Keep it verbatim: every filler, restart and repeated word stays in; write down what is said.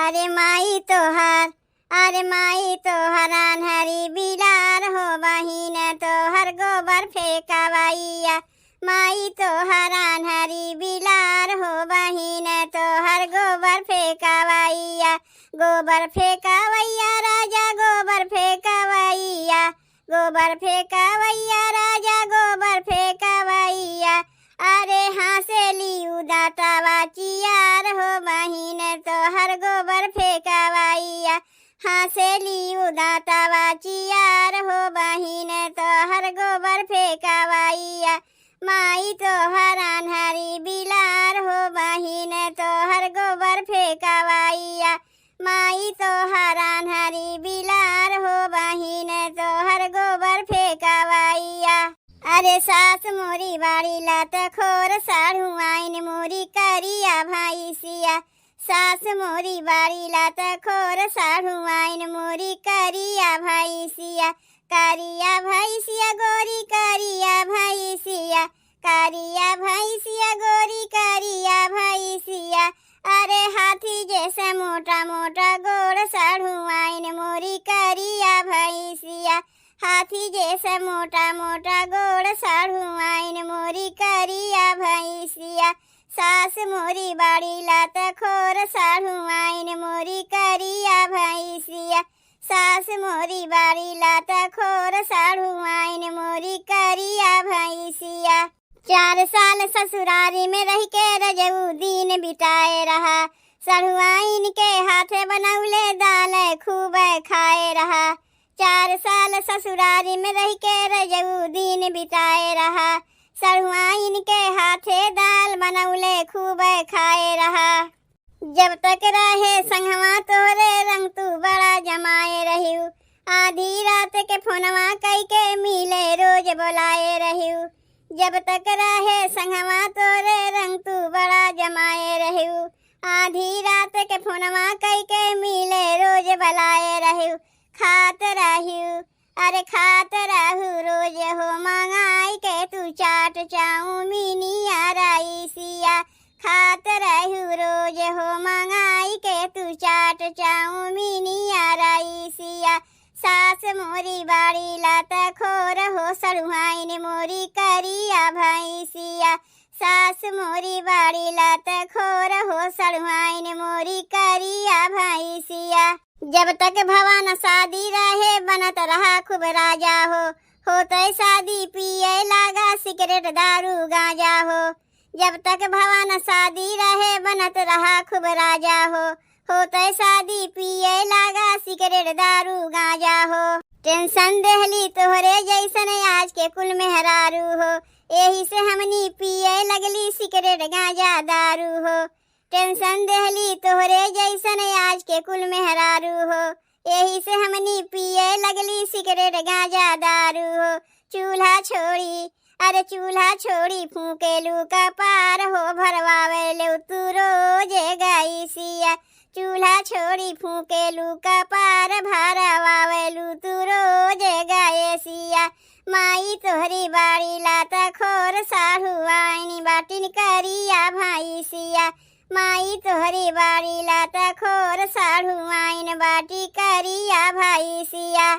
अरे माई तोहर, अरे माई तोहर अन्हरी बिलार हो बहिन, तोहर गोबर फेंकवैया। माई तोहर अन्हरी बिलार हो बहिन, तोहर गोबर फेंकवैया। गोबर फेंकवैया राजा, गोबर फेंकवैया। गोबर फेंकवैया राजा, गोबर फेंकवैया। अरे हाँसेली उ दाँतवा चियार हो बहिन, तोहर गोबर फेंकवैया। हाँसेली उ दाँतवा चियार हो बहिन, तोहर गोबर फेंकवैया। माई तोहर अन्हरी बिलार हो बहिन, तोहर गोबर फेंकवैया। माई तोहर अन्हरी बिलार हो बहिन, तोहर गोबर फेंकवैया। अरे सास मोरी बाड़ी लत खोर, सढ़ुआइन मोरी करिया भैंसिया। सास मोरी बाड़ी लत खोर, सढ़ुआइन मोरी करिया भैंसिया। करिया भैंसिया गोरी करिया भैंसिया, करिया भैंसिया गोरी करिया भैंसिया। अरे हाथी जैसे मोटा मोटा गोड़, सढ़ुआइन मोरी करिया भैंसिया। हाथी जैसे मोटा मोटा गोड़, सढ़ुआइन मोरी करिया भैंसिया। सास मोरी बाड़ी लत खोर, सढ़ुआइन मोरी करिया भैंसिया। सास मोरी बाड़ी लत खोर, सढ़ुआइन मोरी करिया भैंसिया। चार साल ससुरारी में रहि के रजऊ दिन बिताए रहा, सढ़ुआइन के हाथे बनौले दाल खूब खाए रहा। चार साल ससुरारी में रहि के रजऊ दिन बिताए रहा, सढ़ुआइन के हाथे दाल बनौले खूब खाए रहा। जब तक रहे संगवा तोहरे रंग तू बड़ा जमाए रहिउ, आधी रात के फोनवा कई के मिले रोज बोलाए रहिउ। जब तक रहे संगवा तोहरे रंग तू बड़ा जमाए रहिउ, आधी रात के फोनवा कई के मिले रोज बोलाए रहिउ। खात रहिउ, अरे खात रहू रोज हो मंगाई के तू चाट चाउमीनिया राइसिया। खात रहू रोज हो मंगाई के तू चाट चाउमीनिया राइसिया। सास मोरी बाड़ी लत खोर हो, सढ़ुआइन मोरी करिया भैंसिया। सास मोरी बाड़ी लत खोर हो, सढ़ुआइन मोरी करिया भैंसिया। जब तक भवन शादी रहे बनत रहा खूब राजा हो, होते शादी पिए लागा सिगरेट दारू गांजा हो। जब तक भवन शादी रहे बनत रहा खूब राजा हो, होते शादी पिए लागा सिगरेट दारू गांजा हो। टेंशन देहली तोहरे जैसन आज के कुल मेहरारू हो, एही से हमनी पिए लगली सिगरेट गांजा दारू हो। टेंशन देहली तोहरे जैसन आज के कुल मेहरारू हो, एही से हमनी पिए लगली सिगरेट गांजा दारू हो। चूल्हा छोड़ी, अरे चूल्हा छोड़ी फूकेलू कपार हो, भरवावेलू तू रोज गैसिया। चूल्हा छोड़ी फूकेलू कपार, भरवावेलू तू रोज गैसिया। माई तोहरी बाड़ी लत खोर, सढ़ुआइन बाटिन करिया भैंसिया। माई तोहरी बाड़ी लत खोर, सढ़ुआइन बाटी करिया भैंसिया।